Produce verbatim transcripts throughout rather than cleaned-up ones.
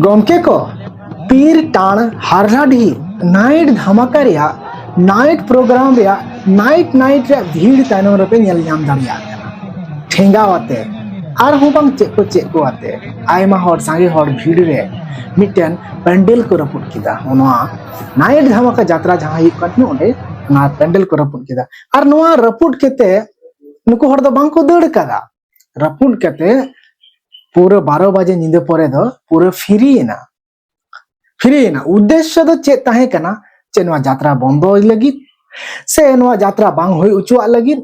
ᱜᱚᱢᱠᱮ ᱠᱚ, ᱯᱤᱨ ᱴᱟᱬ ᱦᱟᱨᱞᱟᱰᱤ ᱱᱟᱭᱤᱴ ᱫᱷᱟᱢᱟᱠᱟ ᱨᱮᱭᱟᱜ, ᱱᱟᱭᱤᱴ ᱯᱨᱳᱜᱨᱟᱢ ᱨᱮᱭᱟᱜ, ᱱᱟᱭᱤᱴ ᱱᱟᱭᱤᱴ ᱨᱮᱭᱟᱜ ᱵᱷᱤᱲ ᱛᱟᱭᱱᱚᱢ ᱨᱮᱯᱮ ᱧᱮᱞ ᱧᱟᱢ ᱫᱟᱲᱮᱭᱟᱜ ᱠᱟᱱᱟ᱾ ᱴᱷᱮᱸᱜᱟᱣ ᱟᱛᱮ, ᱟᱨᱦᱚᱸ ᱵᱟᱝ ᱪᱮᱫ ᱠᱚ ᱪᱮᱫ ᱠᱚ ᱟᱛᱮ, ᱟᱭᱢᱟ ᱦᱚᱲ, ᱥᱟᱸᱜᱮ ᱦᱚᱲ ᱵᱷᱤᱲ ᱨᱮ ᱢᱤᱫᱴᱮᱱ ᱯᱮᱱᱰᱮᱞ ᱠᱚ ᱨᱟᱹᱯᱩᱫ ᱠᱮᱫᱟ᱾ ᱱᱚᱣᱟ ᱱᱟᱭᱤᱴ ᱫᱷᱟᱢᱟᱠᱟ ᱡᱟᱛᱨᱟ ᱡᱟᱦᱟᱸ ᱦᱩᱭᱩᱜ ᱠᱟᱱ ᱛᱟᱦᱮᱸ, ᱚᱸᱰᱮ ᱚᱱᱟ ᱯᱮᱱᱰᱮᱞ ᱠᱚ ᱨᱟᱹᱯᱩᱫ ᱠᱮᱫᱟ᱾ ᱟᱨ ᱱᱚᱣᱟ ᱨᱟᱹᱯᱩᱫ ᱠᱟᱛᱮ ᱱᱩᱠᱩ ᱦᱚᱲ ᱫᱚ ᱵᱟᱝ ᱠᱚ ᱫᱟᱹᱲ ᱠᱟᱫᱟ᱾ ᱨᱟᱹᱯᱩᱫ ᱠᱟᱛᱮ ᱯᱩᱨᱟᱹ ᱵᱟᱨᱚ ᱵᱟᱡᱮ ᱧᱤᱫᱟᱹ ᱯᱚᱨᱮ ᱫᱚ ᱯᱩᱨᱟᱹ ᱯᱷᱤᱨᱤ ᱮᱱᱟ᱾ ᱯᱷᱤᱨᱤ ᱮᱱᱟ᱾ ᱩᱫᱽᱫᱮᱥᱥᱚ ᱫᱚ ᱪᱮᱫ ᱛᱟᱦᱮᱸ ᱠᱟᱱᱟ? ᱪᱮᱫ ᱱᱚᱣᱟ ᱡᱟᱛᱨᱟ ᱵᱚᱱᱫᱚᱭ ᱞᱟᱹᱜᱤᱫ, ᱥᱮ ᱱᱚᱣᱟ ᱡᱟᱛᱨᱟ ᱵᱟᱝ ᱦᱩᱭ ᱦᱚᱪᱚᱣᱟᱜ ᱞᱟᱹᱜᱤᱫ,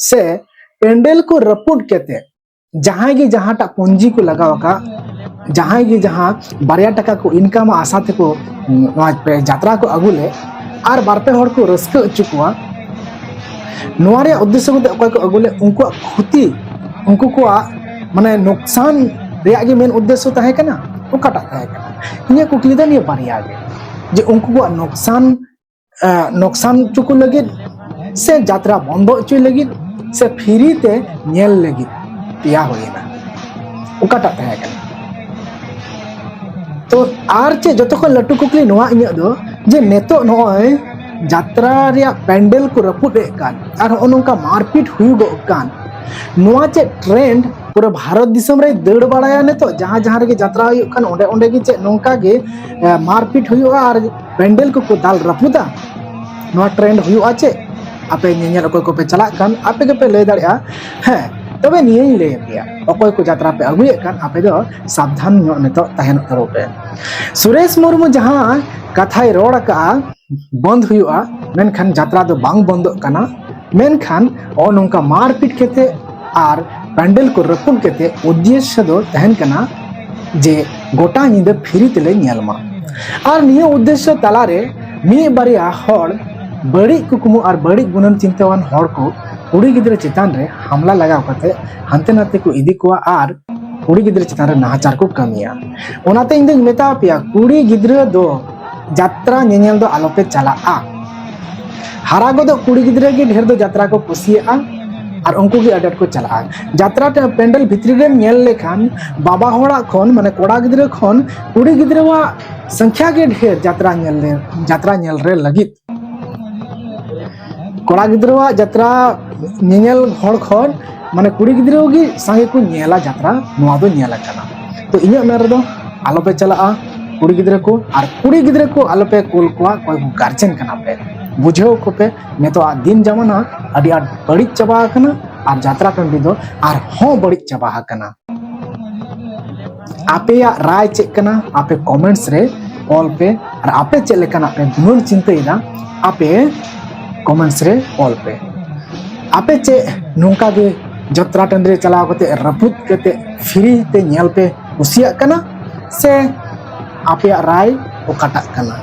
ᱥᱮ ᱯᱮᱱᱰᱮᱞ ᱠᱚ ᱨᱟᱹᱯᱩᱫ ᱠᱟᱛᱮ ᱡᱟᱦᱟᱸᱭ ᱜᱮ ᱡᱟᱦᱟᱸᱴᱟᱜ ᱯᱩᱸᱡᱤ ᱠᱚ ᱞᱟᱜᱟᱣ ᱟᱠᱟᱫ, ᱡᱟᱦᱟᱸᱭ ᱜᱮ ᱡᱟᱦᱟᱸ ᱵᱟᱨᱭᱟ ᱴᱟᱠᱟ ᱠᱚ ᱤᱱᱠᱟᱢᱟ ᱟᱥᱟ ᱛᱮᱠᱚ ᱱᱚᱣᱟ ᱡᱟᱛᱨᱟ ᱠᱚ ᱟᱹᱜᱩ ᱞᱮᱫ, ᱟᱨ ᱵᱟᱨ ᱯᱮ ᱦᱚᱲ ᱠᱚ ᱨᱟᱹᱥᱠᱟᱹ ᱦᱚᱪᱚ ᱠᱚᱣᱟ, ᱱᱚᱣᱟ ᱨᱮᱭᱟᱜ ᱩᱫᱽᱫᱮᱥᱥᱚ ᱠᱟᱛᱮ ᱚᱠᱚᱭ ᱠᱚ ᱟᱹᱜᱩ ᱞᱮᱫ, ᱩᱱᱠᱩᱣᱟᱜ ᱠᱷᱚᱛᱤ, ᱩᱱᱠᱩ ᱠᱚᱣᱟᱜ ᱢᱟᱱᱮ ᱱᱚᱠᱥᱟᱱ ᱨᱮᱭᱟᱜ ᱜᱮ ᱢᱮᱱ ᱩᱫᱽᱫᱮᱥᱥᱚ ᱛᱟᱦᱮᱸ ᱠᱟᱱᱟ? ᱚᱠᱟᱴᱟᱜ ᱛᱟᱦᱮᱸ ᱠᱟᱱᱟ? ᱤᱧᱟᱹᱜ ᱠᱩᱠᱞᱤ ᱫᱚ ᱱᱤᱭᱟᱹ ᱵᱟᱨᱭᱟ ᱜᱮ, ᱡᱮ ᱩᱱᱠᱩ ᱠᱚᱣᱟᱜ ᱱᱚᱠᱥᱟᱱ, ᱮ, ᱱᱚᱠᱥᱟᱱ ᱦᱚᱪᱚ ᱠᱚ ᱞᱟᱹᱜᱤᱫ, ᱥᱮ ᱡᱟᱛᱨᱟ ᱵᱚᱱᱫᱚ ᱦᱚᱪᱚᱭ ᱞᱟᱹᱜᱤᱫ, ᱥᱮ ᱯᱷᱤᱨᱤ ᱛᱮ ᱧᱮᱞ ᱞᱟᱹᱜᱤᱫ? ᱯᱮᱭᱟ ᱦᱩᱭᱮᱱᱟ, ᱚᱠᱟᱴᱟᱜ ᱛᱟᱦᱮᱸ ᱠᱟᱱᱟ? ᱛᱚ ᱟᱨ ᱪᱮᱫ, ᱡᱚᱛᱚ ᱠᱷᱚᱱ ᱞᱟᱹᱴᱩ ᱠᱩᱠᱞᱤ ᱱᱚᱣᱟ ᱤᱧᱟᱹᱜ ᱫᱚ, ᱡᱮ ᱱᱤᱛᱚᱜ ᱱᱚᱜᱼᱚᱭ ᱡᱟᱛᱨᱟ ᱨᱮᱭᱟᱜ ᱯᱮᱱᱰᱮᱞ ᱠᱚ ᱨᱟᱹᱯᱩᱫ ᱮᱫ ᱠᱟᱱ ᱟᱨ ᱱᱚᱜᱼᱚ ᱱᱚᱝᱠᱟ ᱢᱟᱨᱯᱤᱴ ᱦᱩᱭᱩᱜᱚᱜ ᱠᱟᱱ, ᱱᱚᱣᱟ ᱪᱮᱫ ᱴᱨᱮᱱᱰ ᱯᱩᱨᱟᱹ ᱵᱷᱟᱨᱚᱛ ᱫᱤᱥᱚᱢ ᱨᱮᱭ ᱫᱟᱹᱲ ᱵᱟᱲᱟᱭᱟ? ᱱᱤᱛᱚᱜ ᱡᱟᱦᱟᱸ ᱡᱟᱦᱟᱸ ᱨᱮᱜᱮ ᱡᱟᱛᱨᱟ ᱦᱩᱭᱩᱜ ᱠᱟᱱ, ᱚᱸᱰᱮ ᱚᱸᱰᱮ ᱜᱮ ᱪᱮᱫ ᱱᱚᱝᱠᱟ ᱜᱮ, ᱮ, ᱢᱟᱨᱯᱤᱴ ᱦᱩᱭᱩᱜᱼᱟ ᱟᱨ ᱯᱮᱱᱰᱮᱞ ᱠᱚᱠᱚ ᱫᱟᱞ ᱨᱟᱹᱯᱩᱫᱟ? ᱱᱚᱣᱟ ᱴᱨᱮᱱᱰ ᱦᱩᱭᱩᱜᱼᱟ ᱪᱮᱫ? ᱟᱯᱮ ᱧᱮᱧᱮᱞ ᱚᱠᱚᱭ ᱠᱚᱯᱮ ᱪᱟᱞᱟᱜ ᱠᱟᱱ, ᱟᱯᱮ ᱜᱮᱯᱮ ᱞᱟᱹᱭ ᱫᱟᱲᱮᱭᱟᱜᱼᱟ᱾ ᱦᱮᱸ, ᱛᱚᱵᱮ ᱱᱤᱭᱟᱹᱧ ᱞᱟᱹᱭ ᱟᱯᱮᱭᱟ, ᱚᱠᱚᱭ ᱠᱚ ᱡᱟᱛᱨᱟ ᱯᱮ ᱟᱹᱜᱩᱭᱮᱫ ᱠᱟᱱ, ᱟᱯᱮ ᱫᱚ ᱥᱟᱵᱫᱷᱟᱱ ᱧᱚᱜ ᱱᱤᱛᱚᱜ ᱛᱟᱦᱮᱱᱚᱜ ᱛᱟᱵᱚ ᱯᱮ᱾ ᱥᱩᱨᱮᱥ ᱢᱩᱨᱢᱩ ᱡᱟᱦᱟᱸ ᱠᱟᱛᱷᱟᱭ ᱨᱚᱲ ᱟᱠᱟᱜᱼᱟ, ᱵᱚᱱᱫ ᱦᱩᱭᱩᱜᱼᱟ, ᱢᱮᱱᱠᱷᱟᱱ ᱡᱟᱛᱨᱟ ᱫᱚ ᱵᱟᱝ ᱵᱚᱱᱫᱚᱜ ᱠᱟᱱᱟ᱾ ᱢᱮᱱᱠᱷᱟᱱ ᱱᱚᱜᱼᱚ ᱱᱚᱝᱠᱟ ᱢᱟᱨᱯᱤᱴ ᱠᱟᱛᱮ ᱟᱨ ᱯᱮᱱᱰᱮᱞ ᱠᱚ ᱨᱟᱹᱯᱩᱫ ᱠᱟᱛᱮ ᱩᱫᱽᱫᱮᱥᱥᱚ ᱫᱚ ᱛᱟᱦᱮᱱ ᱠᱟᱱᱟ ᱡᱮ ᱜᱚᱴᱟ ᱧᱤᱫᱟᱹ ᱯᱷᱤᱨᱤ ᱛᱮᱞᱮ ᱧᱮᱞ ᱢᱟ᱾ ᱟᱨ ᱱᱤᱭᱟᱹ ᱩᱫᱽᱫᱮᱥᱥᱚ ᱛᱟᱞᱟᱨᱮ ᱢᱤᱫ ᱵᱟᱨᱭᱟ ᱦᱚᱲ ᱵᱟᱹᱲᱤᱡ ᱠᱩᱠᱢᱩ ᱟᱨ ᱵᱟᱹᱲᱤᱡ ᱜᱩᱱᱟᱹᱱ ᱪᱤᱱᱛᱟᱹᱣᱟᱱ ᱦᱚᱲ ᱠᱚ ᱠᱩᱲᱤ ᱜᱤᱫᱽᱨᱟᱹ ᱪᱮᱛᱟᱱ ᱨᱮ ᱦᱟᱢᱞᱟ ᱞᱟᱜᱟᱣ ᱠᱟᱛᱮ ᱦᱟᱱᱛᱮ ᱱᱟᱛᱮ ᱠᱚ ᱤᱫᱤ ᱠᱚᱣᱟ ᱟᱨ ᱠᱩᱲᱤ ᱜᱤᱫᱽᱨᱟᱹ ᱪᱮᱛᱟᱱ ᱨᱮ ᱱᱟᱦᱟᱪᱟᱨ ᱠᱚ ᱠᱟᱹᱢᱤᱭᱟ᱾ ᱚᱱᱟᱛᱮ ᱤᱧ ᱫᱚᱧ ᱢᱮᱛᱟ ᱯᱮᱭᱟ, ᱠᱩᱲᱤ ᱜᱤᱫᱽᱨᱟᱹ ᱫᱚ ᱡᱟᱛᱨᱟ ᱧᱮᱧᱮᱞ ᱫᱚ ᱟᱞᱚᱯᱮ ᱪᱟᱞᱟᱜᱼᱟ᱾ ᱦᱟᱨᱟ ᱜᱚᱫᱚᱜ ᱠᱩᱲᱤ ᱜᱤᱫᱽᱨᱟᱹ ᱜᱮ ᱰᱷᱮᱨ ᱫᱚ ᱡᱟᱛᱨᱟ ᱠᱚ ᱠᱩᱥᱤᱭᱟᱜᱼᱟ᱾ ᱟᱨ ᱩᱱᱠᱩ ᱜᱮ ᱟᱹᱰᱤ ᱟᱸᱴ ᱠᱚ ᱪᱟᱞᱟᱜᱼᱟ᱾ ᱡᱟᱛᱨᱟ ᱴᱟ-, ᱯᱮᱱᱰᱮᱞ ᱵᱷᱤᱛᱨᱤ ᱨᱮᱢ ᱧᱮᱞ ᱞᱮᱠᱷᱟᱱ ᱵᱟᱵᱟ ᱦᱚᱲᱟᱜ ᱠᱷᱚᱱ, ᱢᱟᱱᱮ ᱠᱚᱲᱟ ᱜᱤᱫᱽᱨᱟᱹ ᱠᱷᱚᱱ ᱠᱩᱲᱤ ᱜᱤᱫᱽᱨᱟᱹᱣᱟᱜ ᱥᱚᱝᱠᱷᱭᱟ ᱜᱮ ᱰᱷᱮᱨ ᱡᱟᱛᱨᱟ ᱧᱮᱞ ᱨᱮ, ᱡᱟᱛᱨᱟ ᱧᱮᱞ ᱨᱮ ᱞᱟᱹᱜᱤᱫ᱾ ᱠᱚᱲᱟ ᱜᱤᱫᱽᱨᱟᱹᱣᱟᱜ ᱡᱟᱛᱨᱟ ᱧᱮᱧᱮᱞ ᱦᱚᱲ ᱠᱷᱚᱱ ᱢᱟᱱᱮ ᱠᱩᱲᱤ ᱜᱤᱫᱽᱨᱟᱹ ᱜᱮ ᱥᱟᱸᱜᱮ ᱠᱚ ᱧᱮᱞᱟ ᱡᱟᱛᱨᱟ, ᱱᱚᱣᱟ ᱫᱚ ᱧᱮᱞ ᱟᱠᱟᱱᱟ᱾ ᱛᱚ ᱤᱧᱟᱹᱜ ᱢᱮᱱ ᱨᱮᱫᱚ ᱟᱞᱚᱯᱮ ᱪᱟᱞᱟᱜᱼᱟ ᱠᱩᱲᱤ ᱜᱤᱫᱽᱨᱟᱹ ᱠᱚ, ᱟᱨ ᱠᱩᱲᱤ ᱜᱤᱫᱽᱨᱟᱹ ᱠᱚ ᱟᱞᱚᱯᱮ ᱠᱩᱞ ᱠᱚᱣᱟ᱾ ᱚᱠᱚᱭ ᱠᱚ ᱜᱟᱨᱡᱮᱱ ᱠᱟᱱᱟ ᱯᱮ, ᱵᱩᱡᱷᱟᱹᱣ ᱠᱚᱯᱮ, ᱱᱤᱛᱚᱜ ᱫᱤᱱ ᱡᱟᱢᱟᱱᱟ ᱟᱹᱰᱤ ᱟᱸᱴ ᱵᱟᱹᱲᱤᱡ ᱪᱟᱵᱟ ᱟᱠᱟᱱᱟ, ᱟᱨ ᱡᱟᱛᱨᱟ ᱴᱟᱺᱰᱤ ᱫᱚ ᱟᱨᱦᱚᱸ ᱵᱟᱹᱲᱤᱡ ᱪᱟᱵᱟ ᱟᱠᱟᱱᱟ᱾ ᱟᱯᱮᱭᱟᱜ ᱨᱟᱭ ᱪᱮᱫ ᱠᱟᱱᱟ? ᱟᱯᱮ ᱠᱚᱢᱮᱱᱴᱥ ᱨᱮ ᱚᱞ ᱯᱮ, ᱟᱨ ᱟᱯᱮ ᱪᱮᱫ ᱞᱮᱠᱟᱱᱟᱜ ᱯᱮ ᱜᱩᱱᱟᱹᱱ ᱪᱤᱱᱛᱟᱹᱭᱮᱫᱟ, ᱟᱯᱮ ᱠᱚᱢᱮᱱᱴᱥ ᱨᱮ ᱚᱞ ᱯᱮ᱾ ᱟᱯᱮ ᱪᱮᱫ ᱱᱚᱝᱠᱟ ᱜᱮ ᱡᱟᱛᱨᱟ ᱴᱟᱺᱰᱤ ᱨᱮ ᱪᱟᱞᱟᱣ ᱠᱟᱛᱮ ᱨᱟᱹᱯᱩᱫ ᱠᱟᱛᱮ ᱯᱷᱨᱤ ᱛᱮ ᱧᱮᱞ ᱯᱮ ᱠᱩᱥᱤᱭᱟᱜ ᱠᱟᱱᱟ, ᱥᱮ ᱟᱯᱮᱭᱟᱜ ᱨᱟᱭ ᱚᱠᱟᱴᱟᱜ ᱠᱟᱱᱟ?